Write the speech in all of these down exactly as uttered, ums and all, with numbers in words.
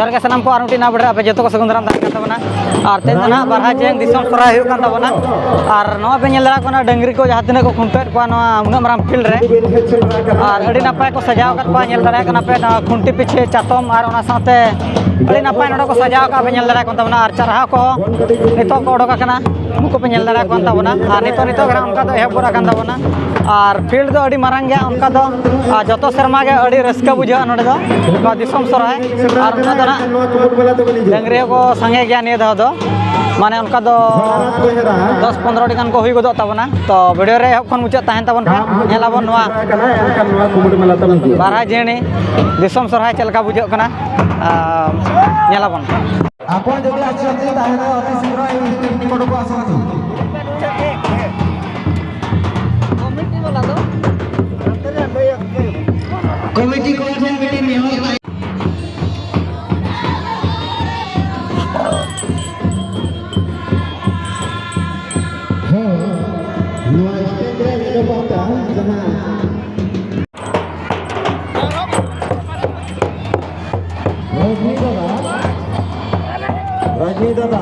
ᱡᱚᱦᱟᱨ ᱜᱮ ᱥᱟᱱᱟᱢ ᱠᱚ, ᱟᱨ ᱢᱤᱫᱴᱤᱡ ᱱᱟᱣᱟ video ᱨᱮ ᱟᱯᱮ ᱡᱚᱛᱚ ᱠᱚ ᱥᱟᱹᱜᱩᱱ ᱫᱟᱨᱟᱢ ᱛᱟᱦᱮᱱ ᱠᱟᱱ ᱛᱟᱵᱚᱱᱟ᱾ ᱟᱨ ᱛᱮᱦᱮᱧ ᱫᱚ ᱱᱟᱦᱟᱜ ᱵᱟᱨᱦᱟ ᱡᱮᱝ ᱫᱤᱥᱚᱢ ᱥᱚᱨᱦᱟᱭ ᱦᱩᱭᱩᱜ ᱠᱟᱱ ᱛᱟᱵᱚᱱᱟ᱾ ᱟᱨ ᱱᱚᱣᱟ ᱯᱮ ᱧᱮᱞ ᱫᱟᱲᱮᱭᱟᱜ ᱠᱟᱱᱟ, ᱰᱟᱹᱝᱨᱤ ᱠᱚ ᱡᱟᱦᱟᱸ ᱛᱤᱱᱟᱹᱜ ᱠᱚ ᱠᱷᱩᱱᱴᱟᱹᱣᱮᱫ ᱠᱚᱣᱟ ᱱᱚᱣᱟ ᱩᱱᱟᱹᱜ ᱢᱟᱨᱟᱝ field ᱨᱮ᱾ ᱟᱨ ᱟᱹᱰᱤ ᱱᱟᱯᱟᱭ ᱠᱚ ᱥᱟᱡᱟᱣ ᱟᱠᱟᱫ ᱠᱚᱣᱟ, ᱧᱮᱞ ᱫᱟᱲᱮᱭᱟᱜ ᱠᱟᱱᱟ ᱯᱮ, ᱱᱚᱣᱟ ᱠᱷᱩᱱᱴᱤ ᱯᱤᱪᱷᱮ ᱪᱟᱛᱚᱢ, ᱟᱨ ᱚᱱᱟ ᱥᱟᱶᱛᱮ ᱟᱹᱰᱤ ᱱᱟᱯᱟᱭ ᱱᱚᱰᱮ ᱠᱚ ᱥᱟᱡᱟᱣ ᱟᱠᱟᱫ ᱯᱮ, ᱧᱮᱞ ᱫᱟᱲᱮᱭᱟᱜ ᱠᱟᱱ ᱛᱟᱵᱚᱱᱟ᱾ ᱟᱨ ᱪᱟᱨᱦᱟᱣ ᱠᱚᱦᱚᱸ ᱱᱤᱛᱚᱜ ᱠᱚ ᱚᱰᱚᱠ ᱟᱠᱟᱱᱟ, ᱩᱱᱠᱩ ᱯᱮ ᱧᱮᱞ ᱫᱟᱲᱮᱭᱟᱜ ᱠᱟᱱ ᱛᱟᱵᱚᱱᱟ᱾ ᱟᱨ ᱱᱤᱛᱚᱜ, ᱱᱤᱛᱚᱜ ᱜᱮ ᱱᱟᱦᱟᱜ ᱚᱱᱠᱟ ᱫᱚ ᱮᱦᱚᱵ ᱜᱚᱫ ᱟᱠᱟᱱ ᱛᱟᱵᱚᱱᱟ᱾ ᱟᱨ field ᱫᱚ ᱟᱹᱰᱤ ᱢᱟᱨᱟᱝ ᱜᱮᱭᱟ, ᱚᱱᱠᱟ ᱫᱚ, ᱟᱨ ᱡᱚᱛᱚ ᱥᱮᱨᱢᱟ ᱜᱮ ᱟᱹᱰᱤ ᱨᱟᱹᱥᱠᱟᱹ ᱵᱩᱡᱷᱟᱹᱜᱼᱟ ᱱᱚᱰᱮ ᱫᱚ, ᱱᱚᱣᱟ ᱫᱤᱥᱚᱢ ᱥᱚᱨᱦᱟᱭ᱾ ᱟᱨ ᱚᱱᱟ ᱫᱚ ᱱᱟᱦᱟᱜ ᱰᱟᱹᱝᱨᱤ ᱦᱚᱸᱠᱚ ᱥᱟᱸᱜᱮ ᱜᱮᱭᱟ ᱱᱤᱭᱟᱹ ᱫᱷᱟᱣ ᱫᱚ, ᱢᱟᱱᱮ ᱚᱱᱠᱟ ᱫᱚ ᱫᱚᱥ ᱯᱚᱱᱨᱚ ᱴᱤ ᱜᱟᱱ ᱠᱚ ᱦᱩᱭ ᱜᱚᱫᱚᱜ ᱛᱟᱵᱚᱱᱟ᱾ ᱛᱚ video ᱨᱮ ᱮᱦᱚᱵ ᱠᱷᱚᱱ ᱢᱩᱪᱟᱹᱫ ᱛᱟᱦᱮᱱ ᱛᱟᱵᱚᱱ ᱯᱮ, ᱧᱮᱞ ᱟᱵᱚᱱ ᱱᱚᱣᱟ ᱵᱟᱨᱦᱟ ᱡᱮᱝ ᱫᱤᱥᱚᱢ ᱥᱚᱨᱦᱟᱭ ᱪᱮᱫ ᱞᱮᱠᱟ ᱵᱩᱡᱷᱟᱹᱜ ᱠᱟᱱᱟ, ᱟᱨ ᱧᱮᱞ ᱟᱵᱚᱱ᱾ ଆପଣ ଯଦି ଆସିଛନ୍ତି, ତାହେଲେ ଅତି ଶୀଘ୍ର ଏହି ଷ୍ଟେଜ୍ ନିକଟକୁ ଆସନ୍ତୁ। କମିଟି କହୁଛି ଏମିତି ନିୟମ। ᱦᱮᱸ, ᱱᱚᱣᱟ ᱥᱴᱮᱡᱽ ᱨᱮ ᱧᱮᱞᱚᱜᱚᱜ ᱠᱟᱱ ᱡᱟᱦᱟᱸ ᱨᱚᱡᱽᱱᱤ ᱫᱟᱫᱟ, ᱨᱚᱡᱽᱱᱤ ᱫᱟᱫᱟ᱾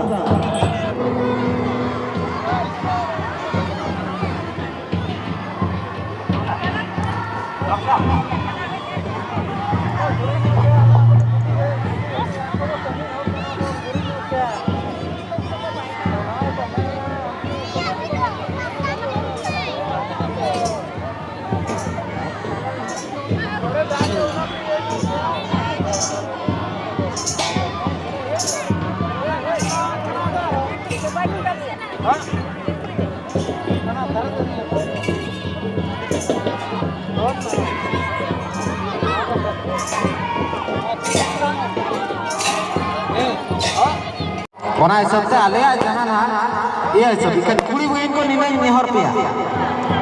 ᱚᱱᱟ ᱦᱤᱥᱟᱹᱵ ᱛᱮ ᱟᱞᱮᱭᱟᱜ ᱡᱟᱦᱟᱸ ᱱᱟᱦᱟᱜ ᱤᱭᱟᱹ ᱦᱤᱥᱟᱹᱵ, ᱮᱱᱠᱷᱟᱱ ᱠᱩᱲᱤ ᱵᱩᱦᱤᱱ ᱠᱚ ᱱᱤᱱᱟᱹᱧ ᱱᱮᱦᱚᱨ ᱯᱮᱭᱟ,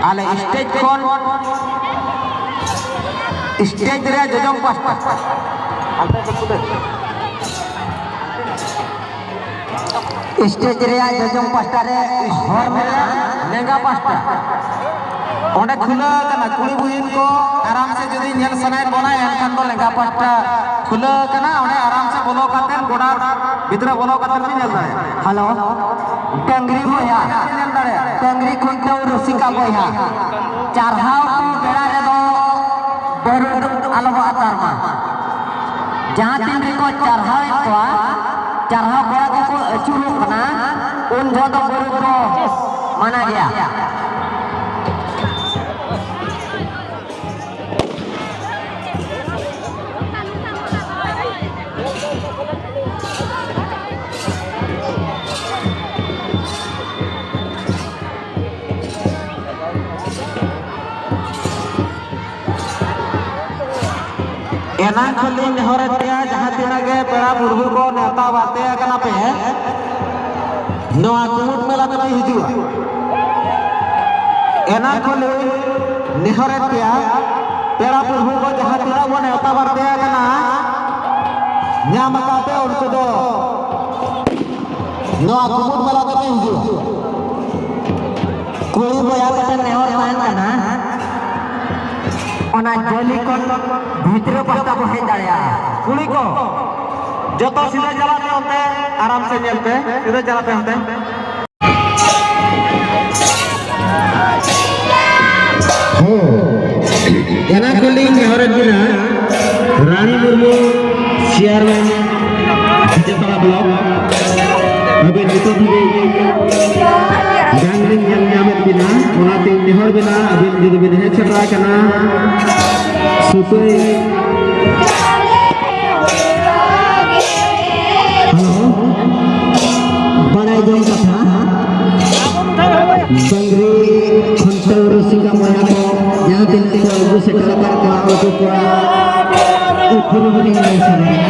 ᱟᱞᱮ ᱥᱴᱮᱡᱽ ᱠᱷᱚᱱ, ᱥᱴᱮᱡᱽ ᱨᱮᱭᱟᱜ ᱡᱚᱡᱚᱢ ᱯᱟᱥᱴᱟ, ᱥᱴᱮᱡᱽ ᱨᱮᱭᱟᱜ ᱡᱚᱡᱚᱢ ᱯᱟᱥᱴᱟ ᱨᱮ ᱦᱚᱨ ᱢᱮᱱᱟᱜᱼᱟ, ᱞᱮᱸᱜᱟ ᱯᱟᱥᱴᱟ ᱚᱸᱰᱮ ᱠᱷᱩᱞᱟᱹᱣ ᱟᱠᱟᱱᱟ᱾ ᱠᱩᱲᱤ ᱵᱩᱦᱤᱱ ᱠᱚ ᱟᱨᱟᱢ ᱥᱮ ᱡᱩᱫᱤ ᱧᱮᱞ ᱥᱟᱱᱟᱭᱮᱫ ᱵᱚᱱᱟ, ᱮᱱᱠᱷᱟᱱ ᱫᱚ ᱞᱮᱸᱜᱟ ᱯᱟᱥᱴᱟ ᱠᱷᱩᱞᱟᱹᱣ ᱟᱠᱟᱱᱟ, ᱚᱸᱰᱮ ᱟᱨᱟᱢ ᱥᱮ ᱵᱚᱞᱚ ᱠᱟᱛᱮ, ᱜᱚᱰᱟ ᱵᱷᱤᱛᱨᱤ ᱵᱚᱞᱚ ᱠᱟᱛᱮ ᱯᱮ ᱧᱮᱞ ᱫᱟᱲᱮᱭᱟᱜᱼᱟ᱾ ᱦᱮᱞᱳ, ᱰᱟᱹᱝᱨᱤ ᱵᱚᱭᱦᱟ, ᱯᱮ ᱧᱮᱞ ᱫᱟᱲᱮᱭᱟᱜᱼᱟ᱾ ᱰᱟᱹᱝᱨᱤ ᱠᱷᱩᱱᱴᱟᱹᱣ ᱨᱩᱥᱤᱠᱟ ᱵᱚᱭᱦᱟ, ᱪᱟᱨᱦᱟᱣ ᱠᱚ ᱵᱮᱲᱟ ᱨᱮᱫᱚ ᱵᱟᱹᱨᱩᱫ ᱟᱞᱚ ᱵᱚ ᱟᱛᱟᱨ ᱢᱟ᱾ ᱡᱟᱦᱟᱸ ᱛᱤᱱ ᱨᱮᱠᱚ ᱪᱟᱨᱦᱟᱣᱮᱫ ᱠᱚᱣᱟ, ᱪᱟᱨᱦᱟᱣ ᱠᱚᱲᱟ ᱠᱚᱠᱚ ᱟᱹᱪᱩᱨᱚᱜ ᱠᱟᱱᱟ, ᱩᱱ ᱡᱚᱦᱚᱜ ᱫᱚ ᱵᱟᱹᱨᱩᱫ ᱫᱚ ᱢᱟᱱᱟ ᱜᱮᱭᱟ᱾ ᱮᱱᱟᱝ ᱠᱷᱚᱱ ᱞᱤᱧ ᱱᱮᱦᱚᱨᱮᱫ ᱯᱮᱭᱟ, ᱡᱟᱦᱟᱸ ᱛᱤᱱᱟᱹᱜ ᱜᱮ ᱯᱮᱲᱟ ᱯᱩᱨᱵᱷᱩ ᱠᱚ ᱱᱮᱣᱛᱟ ᱵᱟᱨᱛᱮ ᱟᱠᱟᱱᱟ ᱯᱮ, ᱱᱚᱣᱟ ᱠᱩᱢᱩᱴ ᱢᱮᱞᱟ ᱫᱚᱯᱮ ᱦᱤᱡᱩᱜᱼᱟ᱾ ᱮᱱᱟᱝ ᱠᱷᱚᱱ ᱞᱤᱧ ᱱᱮᱦᱚᱨᱮᱫ ᱯᱮᱭᱟ, ᱯᱮᱲᱟ ᱯᱩᱨᱵᱷᱩ ᱠᱚ ᱡᱟᱦᱟᱸ ᱛᱤᱱᱟᱹᱜ ᱵᱚᱱ ᱱᱮᱣᱛᱟ ᱵᱟᱨᱛᱮ ᱟᱠᱟᱱᱟ, ᱧᱟᱢ ᱟᱠᱟᱫ ᱯᱮ ᱩᱱᱠᱩ ᱫᱚ ᱱᱚᱣᱟ ᱠᱩᱢᱩᱴ ᱢᱮᱞᱟ ᱫᱚᱯᱮ ᱦᱤᱡᱩᱜᱼᱟ᱾ ᱠᱩᱲᱤ ᱵᱚᱭᱦᱟ ᱠᱚᱴᱷᱮᱱ ᱱᱮᱦᱚᱨ ᱛᱟᱦᱮᱱ ᱠᱟᱱᱟ, ᱚᱱᱟ ᱡᱟᱹᱞᱤ ᱠᱷᱚᱱ ᱵᱷᱤᱛᱨᱤ ᱯᱟᱦᱴᱟ ᱵᱚ ᱦᱮᱡ ᱫᱟᱲᱮᱭᱟᱜᱼᱟ᱾ ᱠᱩᱲᱤ ᱠᱚ, ᱡᱚᱛᱚ ᱥᱤᱫᱷᱟᱹ ᱪᱟᱞᱟᱜ ᱯᱮ ᱚᱱᱛᱮ, ᱟᱨᱟᱢ ᱥᱮ ᱧᱮᱞ ᱯᱮ, ᱥᱤᱫᱷᱟᱹ ᱪᱟᱞᱟᱜ ᱯᱮ ᱚᱱᱛᱮ᱾ ᱦᱚᱸ, ᱮᱱᱟ ᱠᱷᱚᱱ ᱞᱤᱧ ᱱᱮᱦᱚᱨᱮᱫ ᱵᱤᱱᱟ, ᱨᱟᱱᱤ ᱢᱩᱨᱢᱩ, ᱪᱮᱭᱟᱨᱢᱮᱱ, ᱵᱤᱡᱮᱛᱟᱲᱟ ᱵᱞᱚᱠ, ᱟᱹᱵᱤᱱ ᱱᱤᱛᱚᱜ ᱫᱷᱟᱹᱵᱤᱡ ᱵᱟᱝ ᱞᱤᱧ ᱧᱮᱞ ᱧᱟᱢᱮᱫ ᱵᱤᱱᱟ, ᱚᱱᱟᱛᱮᱧ ᱱᱮᱦᱚᱨ ᱵᱤᱱᱟ, ᱟᱹᱵᱤᱱ ᱡᱩᱫᱤ ᱵᱤᱱ ᱦᱮᱡ ᱥᱮᱴᱮᱨ ᱟᱠᱟᱱᱟ, ᱥᱩᱛᱟᱹᱭ ᱦᱮᱞᱳ, ᱵᱟᱲᱟᱭ ᱡᱚᱝ ᱠᱟᱛᱷᱟ, ᱰᱟᱹᱝᱨᱤ ᱠᱷᱩᱱᱴᱟᱹᱣ ᱨᱩᱥᱤᱠᱟ ᱢᱚᱭᱱᱟ ᱠᱚ ᱡᱟᱦᱟᱸ ᱛᱤᱱᱟᱹᱜ ᱠᱚ ᱟᱹᱜᱩ ᱥᱮᱴᱮᱨ ᱟᱠᱟᱫ ᱠᱚᱣᱟ, ᱩᱱᱠᱩ ᱠᱚᱣᱟᱜ ᱩᱯᱨᱩᱢ ᱞᱤᱧ ᱞᱟᱹᱭ ᱥᱟᱰᱮᱭᱟ᱾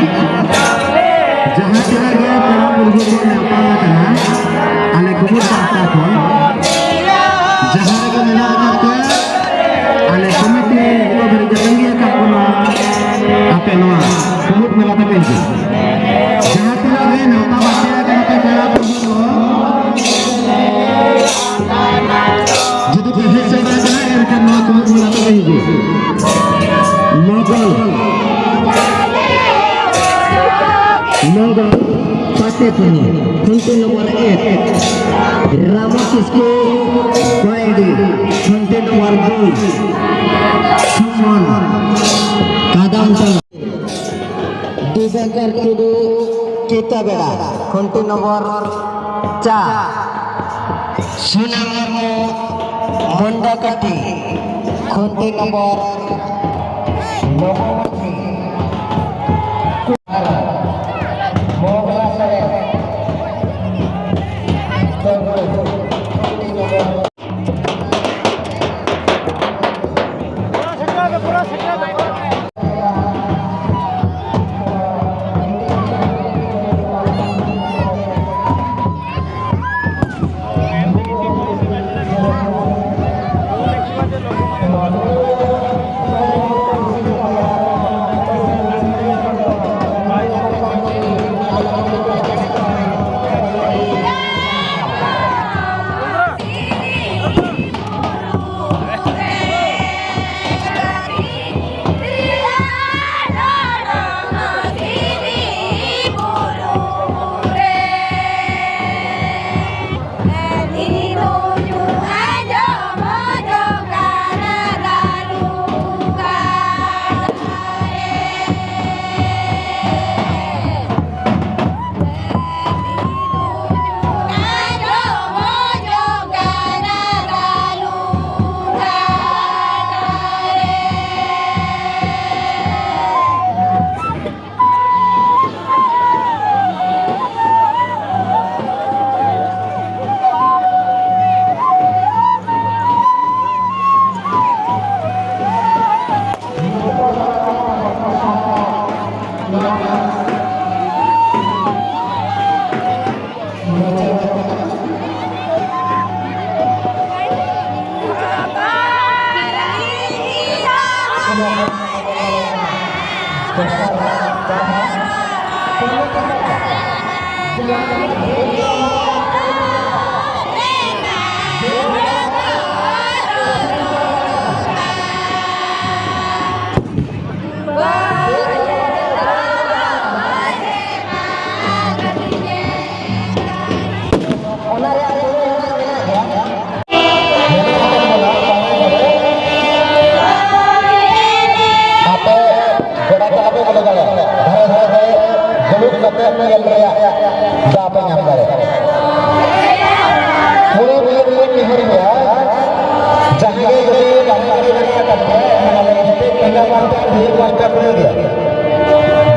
ᱡᱟᱦᱟᱸ ᱛᱤᱱᱟᱹᱜ ᱜᱮ ᱯᱮᱲᱟ ᱯᱩᱨᱵᱷᱩ ᱠᱚ ᱱᱮᱣᱛᱟ ᱟᱠᱟᱱᱟ, ᱟᱞᱮ ᱠᱩᱢᱩᱴ ᱯᱟᱦᱴᱟ ᱠᱷᱚᱱ ᱡᱟᱦᱟᱸ ᱨᱮᱜᱮ ᱢᱮᱱᱟᱜ ᱟᱠᱟᱫ ᱯᱮ, ᱟᱞᱮ ᱠᱚᱢᱤᱴᱤ ᱱᱤᱛᱚᱜ ᱫᱷᱟᱹᱨᱤᱡ ᱡᱚᱛᱚ ᱜᱮ ᱟᱠᱟᱫ ᱵᱚᱱᱟ, ᱟᱯᱮ ᱱᱚᱣᱟ ᱠᱩᱢᱩᱴ ᱢᱮᱞᱟ ᱛᱟᱯᱮ ᱦᱤᱡᱩᱜ᱾ ᱡᱟᱦᱟᱸ ᱛᱤᱱᱟᱹᱜ ᱜᱮ ᱱᱮᱣᱛᱟ ᱵᱟᱨᱛᱮ ᱟᱠᱟᱱᱟ ᱯᱮ ᱯᱮᱲᱟ ᱯᱩᱨᱵᱷᱩ ᱠᱚ, ᱡᱩᱫᱤ ᱯᱮ ᱦᱮᱡ ᱥᱮᱴᱮᱨ ᱟᱠᱟᱱᱟ, ᱮᱱᱠᱷᱟᱱ ᱱᱚᱣᱟ ᱠᱩᱢᱩᱴ ᱢᱮᱞᱟ ᱛᱟᱯᱮ ᱦᱤᱡᱩᱜ᱾ ᱢᱚᱜᱚᱞ᱾ ᱢᱚᱝᱜᱚᱞ ᱯᱟᱛᱮᱯᱩᱱᱤ, ᱠᱷᱩᱱᱴᱤ ᱱᱚᱢᱵᱚᱨ ᱮᱠ, ᱨᱟᱢᱚ ᱠᱤᱥᱠᱩ ᱠᱚᱭᱰᱤ, ᱠᱷᱩᱱᱴᱤ ᱱᱚᱢᱵᱚᱨ ᱫᱩᱭ, ᱥᱩᱢᱚᱱ ᱠᱟᱫᱟᱢ ᱴᱚᱞᱟ᱾ ᱫᱤᱵᱟᱝᱠᱚᱨ ᱴᱩᱰᱩ, ᱠᱤᱛᱟᱵᱮᱲᱟ, ᱠᱷᱩᱱᱴᱤ ᱱᱚᱢᱵᱚᱨ ᱪᱟᱨ᱾ ᱥᱩᱱᱟ ᱢᱩᱨᱢᱩ, ᱢᱩᱱᱰᱟᱠᱟᱴᱤ, ᱠᱷᱩᱱᱴᱤ ᱱᱚᱢᱵᱚᱨ ᱱᱚᱵᱚ ᱢᱟᱹᱡᱷᱤ᱾ ᱢᱚᱜᱽᱨᱟ ᱥᱚᱨᱮᱱ, ᱠᱷᱩᱱᱴᱤ ᱱᱚᱢᱵᱚᱨ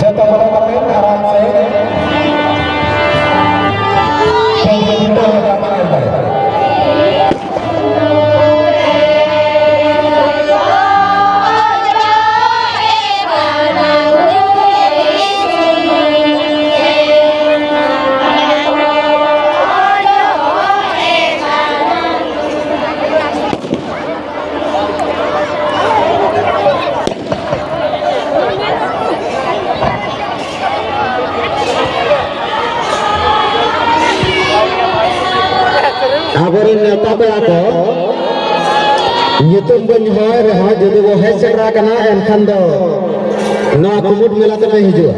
ᱡᱚᱛᱚ ᱵᱚᱞᱚ ᱠᱟᱛᱮ ᱟᱨᱟᱢ ᱥᱮ ᱯᱮ ᱢᱤᱱᱤᱴ ᱨᱮ ᱫᱟᱠᱟ ᱮᱢ ᱫᱟᱲᱮᱭᱟᱜᱼᱟ᱾ ᱟᱵᱚᱨᱮᱱ ᱱᱮᱣᱛᱟ ᱯᱮᱲᱟ ᱠᱚ, ᱧᱩᱛᱩᱢ ᱵᱟᱹᱧ ᱦᱚᱦᱚᱭ ᱨᱮᱦᱚᱸ, ᱡᱩᱫᱤ ᱵᱚ ᱦᱮᱡ ᱥᱮᱴᱮᱨ ᱟᱠᱟᱱᱟ, ᱮᱱᱠᱷᱟᱱ ᱫᱚ ᱱᱚᱣᱟ ᱠᱩᱢᱩᱴ ᱢᱮᱞᱟ ᱛᱮᱯᱮ ᱦᱤᱡᱩᱜᱼᱟ᱾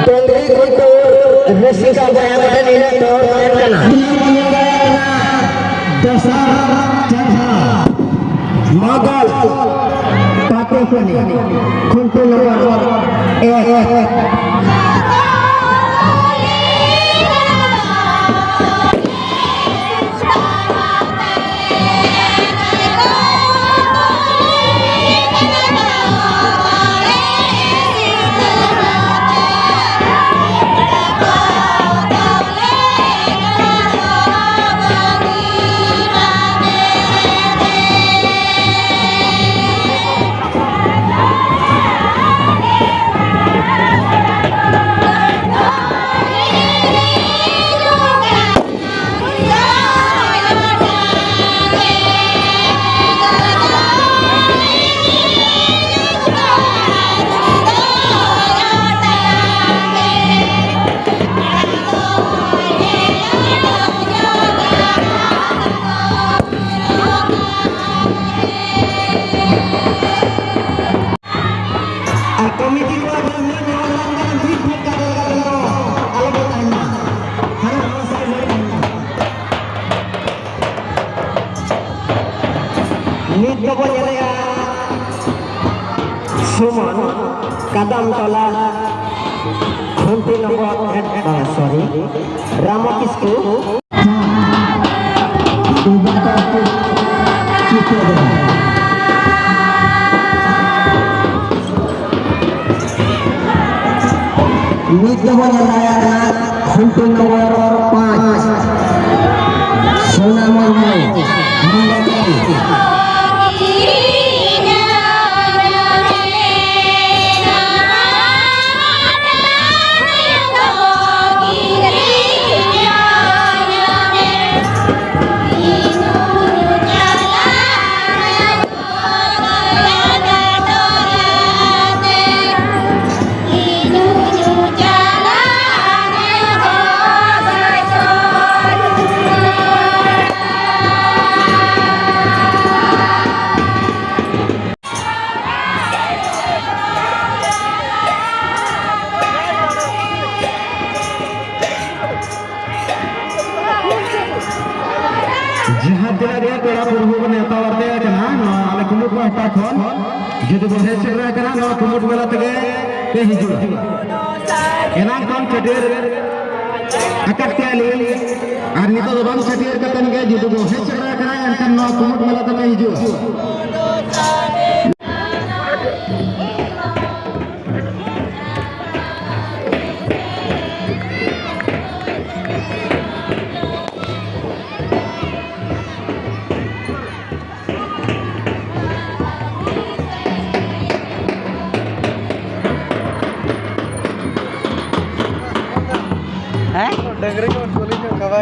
ᱰᱟᱹᱝᱨᱤ ᱠᱷᱩᱱᱴᱟᱹᱣ ᱨᱩᱥᱤᱠᱟ ᱵᱚᱭᱦᱟ ᱠᱚᱴᱷᱮᱱ ᱤᱱᱟᱹᱜ ᱫᱚ ᱛᱟᱦᱮᱱ ᱠᱟᱱᱟ᱾ ᱫᱚᱥᱟᱨ ᱪᱟᱨᱦᱟᱣ ᱢᱟᱜᱚᱞ ᱯᱟᱴᱮ ᱠᱚᱱᱮ ᱠᱷᱩᱱᱴᱟᱹᱣ ᱱᱚᱢᱵᱚᱨ ᱮᱠ᱾ ᱟᱨ ᱠᱚᱢᱤᱴᱤ ᱠᱚᱣᱟᱜ ᱫᱚ ᱱᱤᱭᱟᱹ ᱱᱚᱣᱟ ᱞᱟᱝ ᱢᱤᱫ ᱴᱷᱮᱱ ᱠᱟᱛᱮ ᱞᱮᱠᱟ ᱛᱮᱫᱚ ᱟᱞᱚ ᱵᱚ ᱛᱟᱦᱮᱱ ᱢᱟ᱾ ᱦᱟᱱᱟ ᱱᱟᱣᱟ ᱥᱟᱭ ᱞᱟᱹᱭ ᱛᱟᱦᱮᱱ ᱢᱟ᱾ ᱱᱤᱛ ᱫᱚᱵᱚ ᱧᱮᱞᱮᱜᱼᱟ ᱥᱩᱢᱚᱱ ᱠᱟᱫᱟᱢ ᱴᱚᱞᱟ ᱠᱷᱩᱱᱴᱤ ᱱᱚᱢᱵᱚᱨ ᱮᱴ, ᱵᱟᱝ, ᱥᱚᱨᱤ, ᱨᱟᱢᱚ ᱠᱤᱥᱠᱩ᱾ ᱱᱤᱛ ᱫᱚᱵᱚᱱ ᱧᱮᱞ ᱫᱟᱲᱮᱭᱟᱜ ᱠᱟᱱᱟ ᱠᱷᱩᱱᱴᱤ ᱱᱚᱢᱵᱚᱨ ᱯᱟᱸᱪ, ᱥᱳᱱᱟ ᱢᱩᱨᱢᱩ, ᱢᱩᱱᱰᱟᱠᱟᱨᱤ᱾ ᱡᱟᱦᱟᱸ ᱛᱤᱱᱟᱹᱜ ᱜᱮ ᱯᱮᱲᱟ ᱯᱩᱨᱵᱷᱩ ᱠᱚ ᱱᱮᱣᱛᱟ ᱵᱟᱨᱛᱮ ᱟᱠᱟᱱᱟ, ᱱᱚᱣᱟ ᱟᱞᱮ ᱠᱩᱢᱩᱴ ᱯᱟᱦᱴᱟ ᱠᱷᱚᱱ ᱡᱩᱫᱤ ᱵᱚᱱ ᱦᱮᱡ ᱥᱮᱴᱮᱨ ᱟᱠᱟᱱᱟ, ᱱᱚᱣᱟ ᱠᱩᱢᱩᱴ ᱢᱮᱞᱟ ᱛᱮᱜᱮ ᱯᱮ ᱦᱤᱡᱩᱜᱼᱟ᱾ ᱮᱱᱟᱝ ᱠᱷᱚᱱ ᱪᱷᱟᱹᱴᱭᱟᱹᱨ ᱟᱠᱟᱫ ᱯᱮᱭᱟᱞᱤᱧ, ᱟᱨ ᱱᱤᱛᱚᱜ ᱫᱚ ᱵᱟᱝ ᱪᱷᱟᱹᱴᱭᱟᱹᱨ ᱠᱟᱛᱮᱱ ᱜᱮ ᱡᱩᱫᱤ ᱵᱚᱱ ᱦᱮᱡ ᱥᱮᱴᱮᱨ ᱟᱠᱟᱱᱟ, ᱮᱱᱠᱷᱟᱱ ᱱᱚᱣᱟ ᱠᱩᱢᱩᱴ ᱢᱮᱞᱟ ᱛᱮᱯᱮ ᱦᱤᱡᱩᱜᱼᱟ᱾ ᱦᱮᱸ? ᱰᱟᱹᱝᱨᱤ ᱠᱚ ᱠᱩᱞᱤ ᱧᱚᱜ ᱠᱟᱫᱟ᱾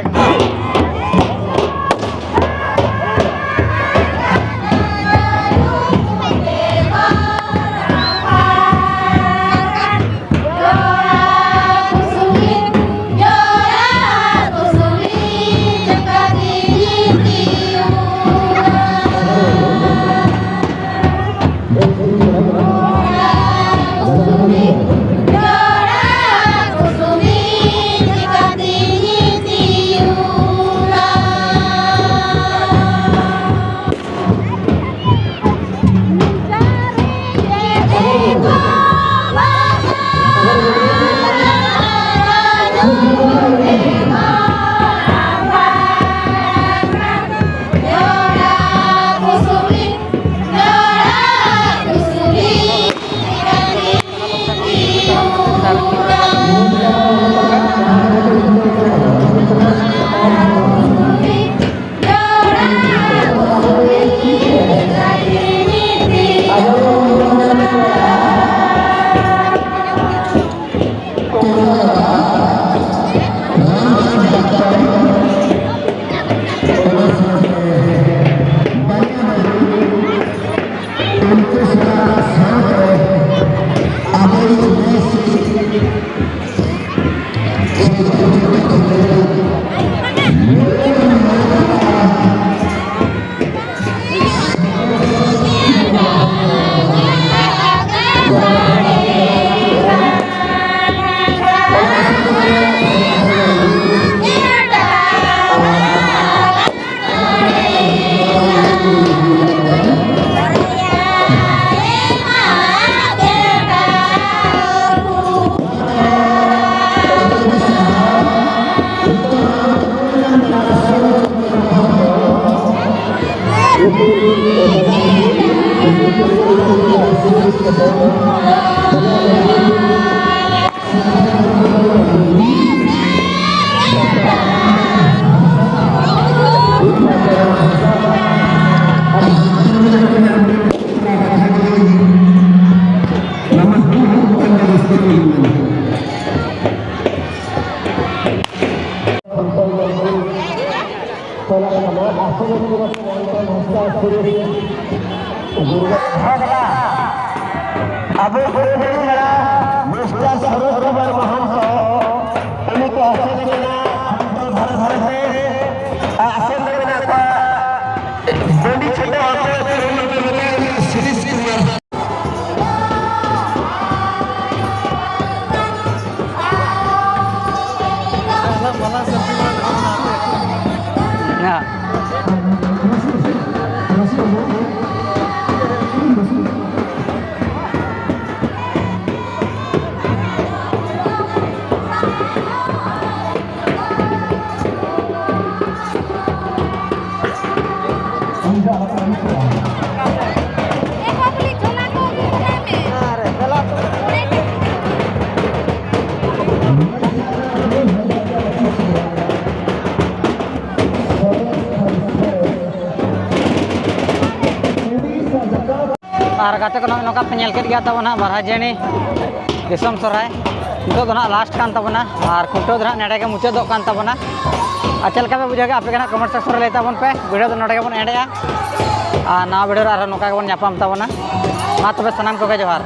ᱪᱟᱞᱟᱜ ᱠᱟᱱᱟ᱾ ᱟᱥᱚᱞ ᱨᱮ ᱢᱤᱥᱴᱟᱨ ᱥᱩᱨᱮᱥ ᱜᱩᱨᱩ ᱵᱷᱟᱜᱽᱞᱟ, ᱟᱵᱚ ᱜᱩᱨᱩ ᱵᱷᱟᱜᱽᱞᱟ, ᱢᱤᱥᱴᱟᱨ ᱥᱩᱨᱮᱥ ᱠᱩᱢᱟᱨ ᱢᱚᱦᱚᱱᱛᱚ, ᱩᱱᱤ ᱠᱚ ᱟᱥᱮᱱ ᱠᱟᱱᱟ ᱫᱷᱟᱨᱮ ᱫᱷᱟᱨᱮ ᱛᱮ, ᱟᱥᱮᱱ ᱨᱮ ᱢᱮᱱᱟᱜ ᱠᱚᱣᱟ ᱰᱟᱹᱰᱤ ᱪᱷᱟᱛᱟ ᱟᱛᱳ ᱨᱮᱱ ᱥᱩᱨᱮᱥ ᱠᱩᱢᱟᱨ᱾ ᱟᱨ ᱜᱟᱛᱮ ᱠᱚ, ᱱᱚᱜᱼᱚᱭ ᱱᱚᱝᱠᱟ ᱯᱮ ᱧᱮᱞ ᱠᱮᱫ ᱜᱮᱭᱟ ᱛᱟᱵᱚᱱ ᱦᱟᱸᱜ ᱵᱟᱨᱦᱟᱡᱟᱹᱱᱤ ᱫᱤᱥᱚᱢ ᱥᱚᱨᱦᱟᱭ᱾ ᱱᱤᱛᱚᱜ ᱫᱚ ᱱᱟᱦᱟᱜ ᱞᱟᱥᱴ ᱠᱟᱱ ᱛᱟᱵᱚᱱᱟ ᱟᱨ ᱠᱷᱩᱱᱴᱟᱹᱣ ᱫᱚ ᱱᱟᱦᱟᱜ ᱱᱮᱰᱮ ᱜᱮ ᱢᱩᱪᱟᱹᱫᱚᱜ ᱠᱟᱱ ᱛᱟᱵᱚᱱᱟ᱾ ᱟᱨ ᱪᱮᱫ ᱞᱮᱠᱟ ᱯᱮ ᱵᱩᱡᱷᱟᱹᱣ ᱠᱮᱫᱟ ᱟᱯᱮ ᱜᱮ ᱱᱟᱦᱟᱜ ᱠᱚᱢᱮᱱᱴ ᱥᱮᱠᱥᱚᱱ ᱨᱮ ᱞᱟᱹᱭ ᱛᱟᱵᱚᱱ ᱯᱮ᱾ ᱵᱷᱤᱰᱤᱭᱳ ᱫᱚ ᱱᱚᱰᱮ ᱜᱮᱵᱚᱱ ᱮᱱᱰᱮᱜᱼᱟ ᱟᱨ ᱱᱟᱣᱟ ᱵᱷᱤᱰᱤᱭᱳ ᱨᱮ ᱟᱨᱦᱚᱸ ᱱᱚᱝᱠᱟ ᱜᱮᱵᱚᱱ ᱧᱟᱯᱟᱢ ᱛᱟᱵᱚᱱᱟ᱾ ᱢᱟ ᱛᱚᱵᱮ ᱥᱟᱱᱟᱢ ᱠᱚᱜᱮ ᱡᱚᱦᱟᱨ᱾